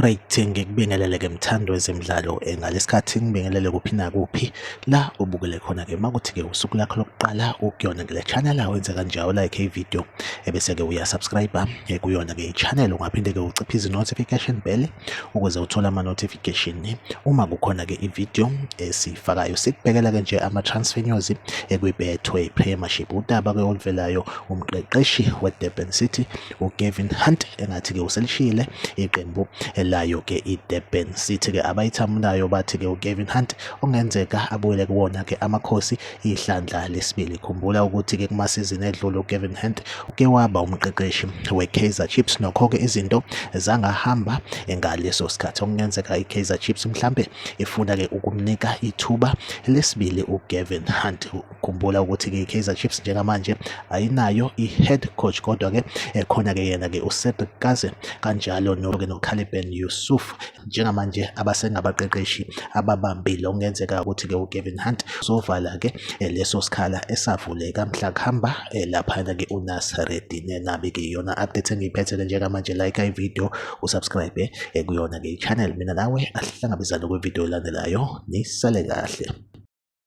Alright, ngikubingelele-ke mthandi wezemidlalo ngalesikhathi ngibingelele kuphi nakuphi la ubukele khona-ke makuthi-ke usuku lakho lokuqala ukuyona ngale channel awenze kanjalo like i-video ebese-ke uyasubscribe kuyona-ke i-channel ungaphinde-ke uciphe izi-notification bell ukuze uthole ama-notification uma kukhona-ke i-video esiyifakayo. Sikubhekela-ke nje ama-transfer news ekwi-Betway Premiership. Udaba-ke oluvelayo umqeqeshi we-Durban City uGavin Hunt engathi-ke uselishiyile iqembu layo-ke i-Durban City-ke abayithamulayo bathi-ke uGavin Hunt ongenzeka abuyele kuwona-ke amakhosi ihlandla lesibili. Khumbula ukuthi-ke kumasizini edlule uGavin Hunt uke waba umqeqeshi we-Kaizer Chiefs, nokho-ke izinto zangahamba ngaleso sikhathi. Okungenzeka i-Kaizer Chiefs mhlampe ifuna-ke ukumnika ithuba lesibili uGavin Hunt. Khumbula ukuthi-ke i-Kaizer Chiefs njengamanje ayinayo i-head coach, kodwa-ke khona-ke yena-ke uCedric Kaze kanjalo no-Caliban Yusuf njengamanje abasengabaqeqeshi ababambile. Okungenzeka ukuthi-ke uGavin Hunt uzovala-ke leso sikhala esavuleka mhla kuhamba laphana-ke uNasreddine Nabi. Ke iyona update engiyiphethe-ke njengamanje. Like i-video, usubscribe kuyona-ke i-channel. Mina nawe ahlangabezane kwividiyo elandelayo, nisale kahle.